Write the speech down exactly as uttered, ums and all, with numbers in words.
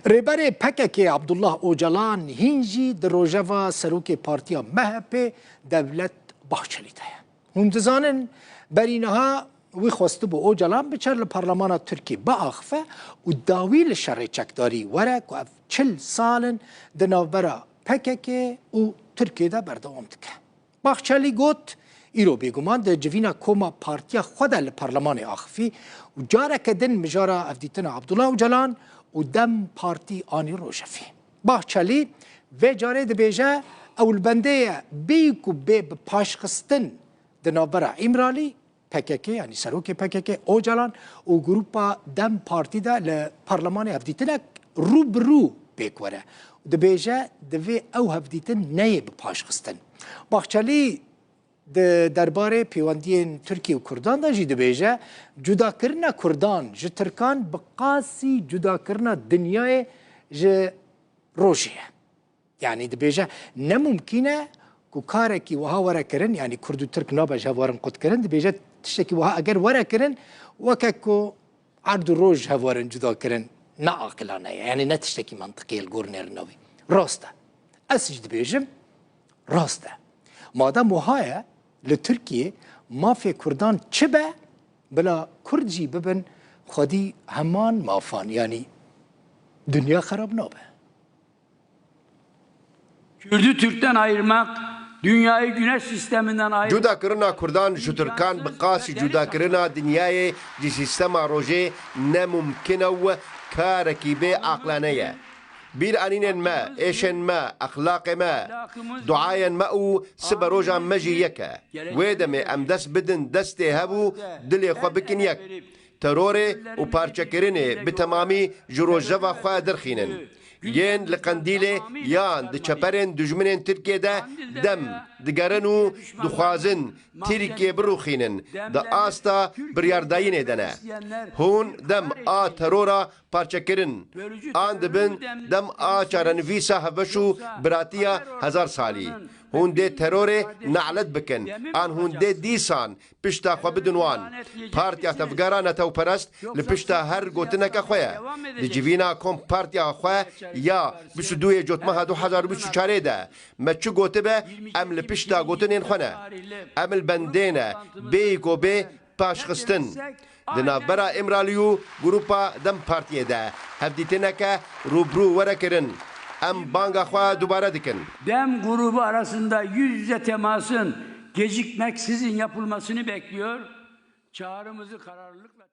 Rêberê P K K Abdullah Ocalan hîn jî di rojeva serokê partiya M H P Devlet Bahçelî de ye. Hûn dizanin, berî niha wî xwestibû Ocalan biçe li parlemana Tirkiyê biaxife û dawî li şerê çekdarî were ku ev çil sal in di navbera P K K û Tirkiyê de berdewam dike. Bahçelî got, îro bêguman di civîna koma partiya xwe de li parlemanê axifî û careke din mijara hevdîtina Abdullah Ocalan û DEM Partî anî rojevê. Bahçelî vê carê dibêje, ew li bendê ye bêyî ku bê bi paşxistin di navbera Îmralî, P K K, yanî serokê P K K, Ocalan û grupa DEM Partî de li parlemanê hevdîtinek rû bi rû pêk were. Dibêje, divê ew hevdîtin neyê bi paşxistin. Bahçelî di derbarê pêwendiyên Tirkiye û Kurdan de jî dibêje, cudakirina Kurdan ji Tirkan bi qasî cudakirina dinyayê ji rojê ye. Yanî dibêje, ne mumkîn e ku karekî wiha were kirin, yanî Kurd û Tirk nabe ji hev werin qutkirin, dibêje tiştekî wiha eger were kirin, weke ku erd û roj ji hev werin cuda kirin, ne aqilane ye. Yanî ne tiştekî mantiqî ye li gor nêrina wî. Rast e. Ez jî dibêjim, rast e. Madem wiha ye, li Tirkiyê mafê Kurdan çi be, bila Kurd jî bibin xwedî heman mafan. Yanî dinya xerab nabe. Kürdü Türk'ten ayırmak, dünyayı güneş sisteminden ayırmak. Cudakirina Kurdan ji Tirkan bi qasî cudakirina dinyayê ji sîstema rojê ne mumkin e û karekî bê aqlane ye. Bîranînên me, êşên me, exlaqê me, duayên me û siberoja me jî yek e. Wê demê em dest bidin destê hev û dilê xwe bikin yek. Terorê û parçekirinê bi temamî ji rojeva xwe derxînin. Yên li Qendîlê yan di çeperên dijminên Tirkiyê de dem digerin û dixwazin Tirkiye birûxînin, di asta biryardayînê de ne. Hûn dem a terora parçekirin, an dibin dem a çarenivîsa hevbeş û biratiya hezar salî. Hûn dê terorê nalet bikin, an hûn dê dîsan pişta xwe bidin wan. Partiya Tevgera Netewperest li pişta her gotineke xwe ye. Di civîna kompartiya xwe ya bîst û duyê Cotmeha du hezar û bîst û çarê de me çi gotibe, em li pişta gotinên xwe ne. Em li bendê ne, bêyî ku bê paşxistin. Di navbera Îmralî û Grupa DEM Partiyê de hevdîtineke rûbirû were kirin. Em banga xwe dubare dikin. DEM grubu arasında yüz yüze temasın gecikmeksizin yapılmasını bekliyor. Çağrımızı kararlılıkla